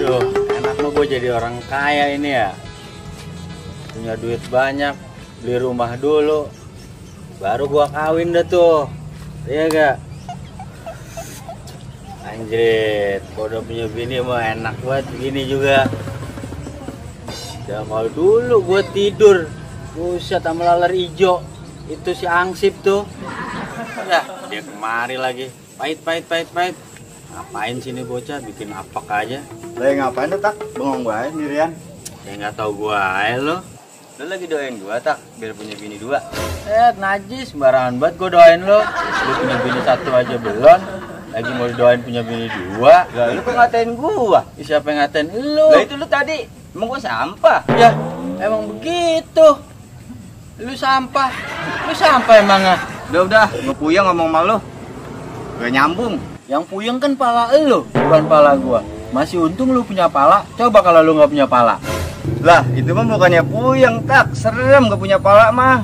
Aduh, enak lo gue jadi orang kaya ini ya. Punya duit banyak, beli rumah dulu, baru gua kawin dah tuh. Iya gak? Anjrit, gua udah punya bini mah enak banget begini juga. Ya kalau dulu gua tidur, buset sama laler ijo. Itu si Angsip tuh. Ya, dia kemari lagi. Pahit. Ngapain sini bocah, bikin apek aja. Lagi ngapain tuh, Tak? Bengong gue sendirian. Ya nggak tahu gua aja lo. Lu lagi doain gua, Tak? Biar punya bini 2. Najis, sembarangan banget gua doain lo. Lu punya bini 1 aja belum, lagi mau doain punya bini 2. Lah, lu kok ngatain gua? Siapa yang ngatain lu? Lah itu lu tadi. Emang gua sampah? Ya, emang begitu. Lu sampah emang ah. Udah, gua puyeng ngomong sama lu. Gak nyambung. Yang puyeng kan pala lu, bukan pala gua. Masih untung lu punya pala. Coba kalau lu nggak punya pala. Lah, itu mah bukannya puyeng, Tak. Serem gak punya pala mah.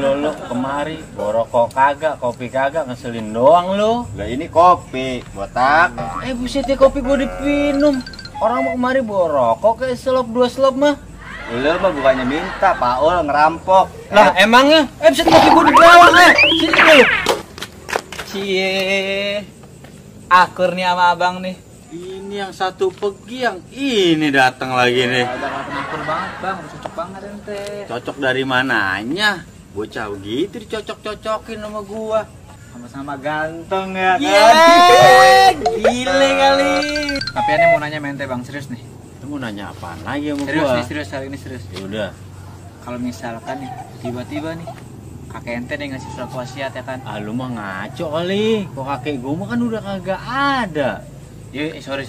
Lu kemari, bawa rokok kagak, kopi kagak, ngeselin doang lu. Lah ini kopi, botak. Buset ya, kopi gua dipinum. Orang mau kemari bawa rokok kayak 2 selop mah. Lu mah bukannya minta, Paul ngerampok. Lah emangnya? Buset, kopi gua dibawa sini lu. Cie, akur nih sama abang nih. Ini yang satu pergi, yang ini datang lagi nih. Udah akur banget bang, cocok banget ente. Cocok dari mananya? Bocah begitu dicocok-cocokin sama gua. Sama-sama ganteng ya kan? Yeah, gile kali. Tapi aneh mau nanya mente bang, serius nih. Lu mau nanya apaan lagi sama Serius gua? nih, serius hari ini serius. Ya udah. Kalau misalkan nih, tiba-tiba nih kakek ente nih ngasih surat wasiat ya kan? Lu mah ngaco kali. Kok kakek gua mah kan udah kagak ada. Sorry.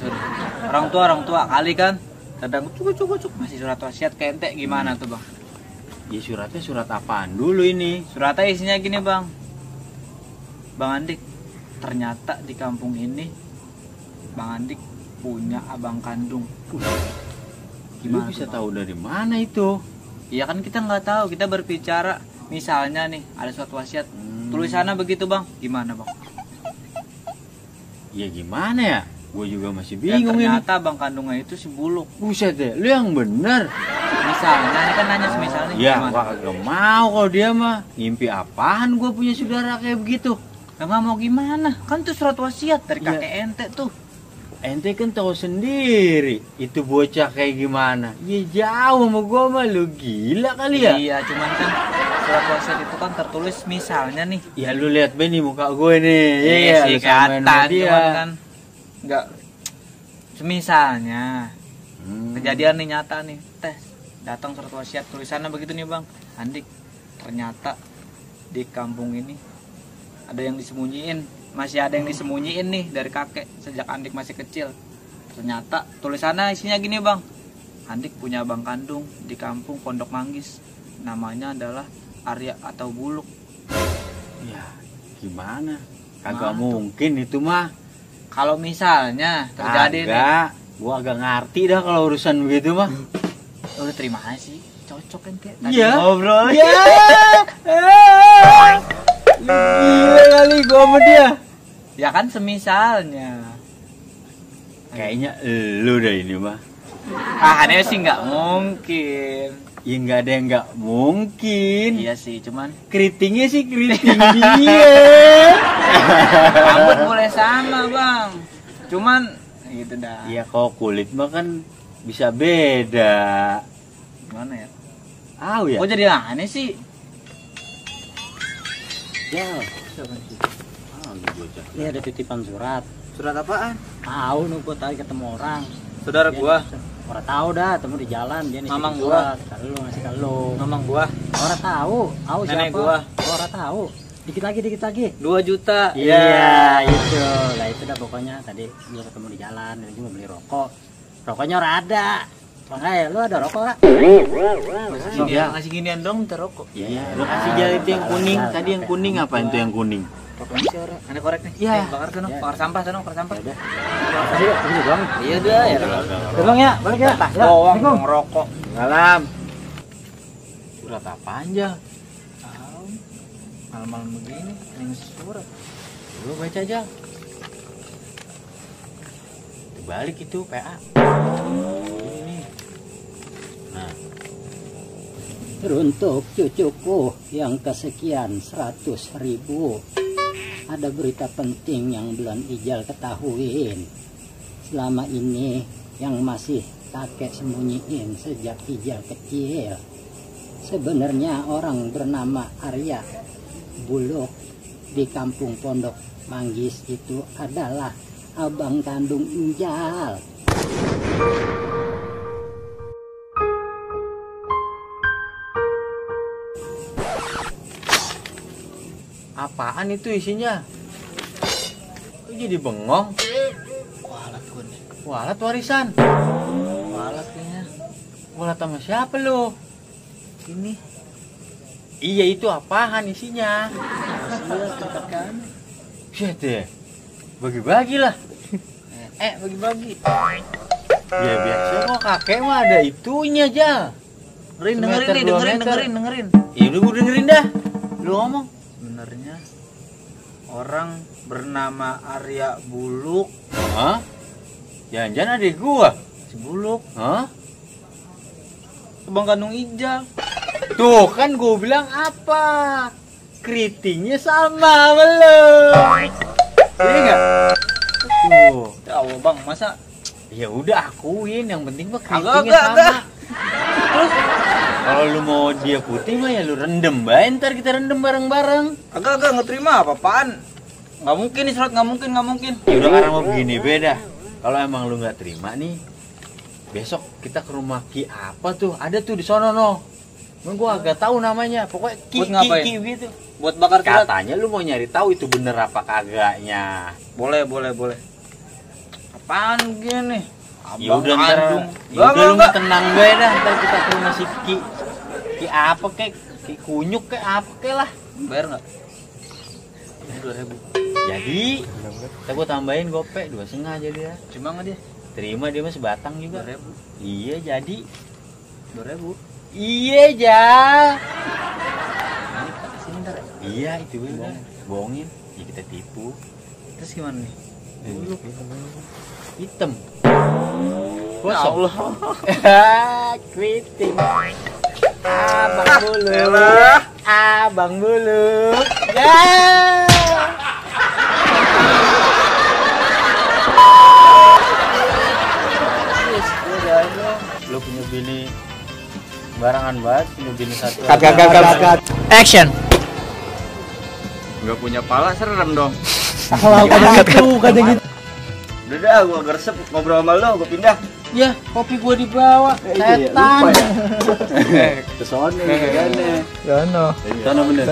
Orang tua kali kan? Kadang cukup masih surat wasiat ke ente gimana tuh bang? Ya suratnya surat apaan dulu ini? Suratnya isinya gini bang. Bang Andik, ternyata di kampung ini Bang Andik punya abang kandung. Lu bisa tahu dari mana itu? Iya kan kita nggak tahu, kita berbicara misalnya nih ada suatu wasiat tulisannya begitu bang, gimana bang? Ya gimana ya? Gue juga masih Dan bingung ini. ternyata abang kandungnya itu si Buluk. Buset deh, lu yang bener. Misalnya, ini kan nanya misalnya Ya, gimana? gua kagak mau kalau dia mah. Ngimpi apaan gua punya saudara kayak begitu? Nggak mau gimana? Kan itu surat wasiat dari Ya. kakek ente tuh. Ente kan tahu sendiri itu bocah kayak gimana. Ya jauh sama gua mah, lu gila kali ya? Iya, cuman kan surat wasiat itu kan tertulis misalnya nih. Ya lu lihat be nih muka gue nih. Iya sih lu samain sama kata, dia. cuman kan nggak. Semisalnya kejadian nih nyata nih, datang surat wasiat tulisannya begitu nih bang, Andik, ternyata di kampung ini ada yang disembunyiin, masih ada yang disembunyiin nih dari kakek sejak Andik masih kecil. Ternyata tulisannya isinya gini bang, Andik punya abang kandung di kampung Pondok Manggis, namanya adalah Arya atau Buluk. Ya gimana? Kagak mungkin itu mah. Kalau misalnya terjadi nih, gua agak ngerti dah kalau urusan begitu mah. udah terima kasih, cocok kan kayak Iya. ngobrol. Ya. Gila kali gua sama dia. Ya kan semisalnya. Kayaknya lu dah ini mah. Aneh sih nggak mungkin. Ya nggak ada yang nggak mungkin. Iya sih, cuman Keritingnya sih keriting dia. rambut boleh sama bang. Cuman gitu dah. Ya kalau kulit mah kan bisa beda. Gimana ya? Ya. Kok jadi aneh sih? Ya. Ini ada titipan surat. Surat apaan? Tahu nih gua tadi ketemu orang. Saudara gua. Orang tahu dah, temu di jalan dia nih. Mamang surat. Kalau lu ngasih ke lu. Mamang gua. Orang tahu Nenek siapa? gua. Orang tahu. Dikit lagi. 2 juta. Iya, itu. Lah itu dah pokoknya tadi gua ketemu di jalan, dia mau beli rokok. Rokoknya ora ada. Makanya lu ada rokok enggak? Ngasih ginian dong minta rokok. Iya, lu kasih jari itu yang kuning. Tadi yang kuning apa itu yang kuning? Rokoknya sih orang. Aneh korek nih. Iya. Bakar tuh, bakar sampah tuh, bakar sampah. Kasih deh, ini doang. Iya dah ya. Bang ya, balik ya. Doang ngerokok. Salam. Surat apa aja? Malam-malam begini, ini surat. Lu baca aja. Kebalik itu PA. Ini. Nah, Teruntuk cucuku yang kesekian 100.000, ada berita penting yang belum Ijal ketahuin. Selama ini yang masih kakek sembunyiin sejak Ijal kecil. Sebenarnya orang bernama Arya Buluk di kampung Pondok Manggis itu adalah abang kandung Ijal. apaan itu isinya? Kok jadi bengong? Kualat gue nih. Walat warisan. Kualat kayaknya. Walat sama siapa lu? Ini. Iya itu apaan isinya? Iya, tempat kami. Shit deh. Bagi-bagi lah. Bagi-bagi. Ya biasa kok kakek mah ada itunya aja. Dengerin nih, dengerin. Ya udah gue dengerin dah. Lu ngomong. Sebenarnya orang bernama Arya Buluk. Hah? Jangan-jangan adik gua. Si Buluk, Hah? abang kandung Ijal. Tuh kan gue bilang apa? Keritingnya sama belum? Iya enggak? Tuh. Tahu bang, masa Ya udah akuin, yang penting mah Agak, keritingnya sama. agak. Terus kalau lu mau dia putih mah ya lu rendem bae, ntar kita rendem bareng-bareng. agak nggak terima apa-apaan. Nggak mungkin nih surat, nggak mungkin. Ya udah karena mau begini beda. Kalau emang lu nggak terima nih, besok kita ke rumah Ki apa tuh? Ada tuh di sono no. Emang gua agak tahu namanya. Pokoknya Buat ngapain? Ki gitu. Buat bakar surat. Katanya lu mau nyari tahu itu bener apa kagaknya. Boleh. Apaan gini? Ya udah ntar, kandung. ya udah lu mah tenang bae dah, ntar kita ke rumah si Ki apa kek, Ki kunyuk kek apa kek lah. Bayar nggak? 2.000. Jadi, kita gua tambahin gope 2,5 jadi ya. Cuma nggak dia? Terima dia mah sebatang juga. 2.000. Iya jadi. 2.000. Iya Jal. Sini ntar ya. Iya itu bener. Bohongin. Ya kita tipu. Terus gimana nih? Hitam. Ya Allah. Keriting. Abang bulu. Abang bulu. Ya. Lu punya bini barangan banget, punya bini satu. Kagak. Action. Nggak punya pala serem dong. Kadang gitu. Udah dah, gua gersep ngobrol sama lo, gua pindah. Ya, kopi gua dibawa. Iya, Setan. lupa ya. Kesana nih, Sana bener.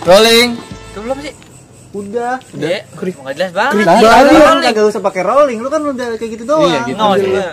Rolling. Itu belum sih? Udah. Udah. Nggak jelas banget. Kagak usah pakai rolling, lu kan udah kayak gitu doang. Nggak maksud gue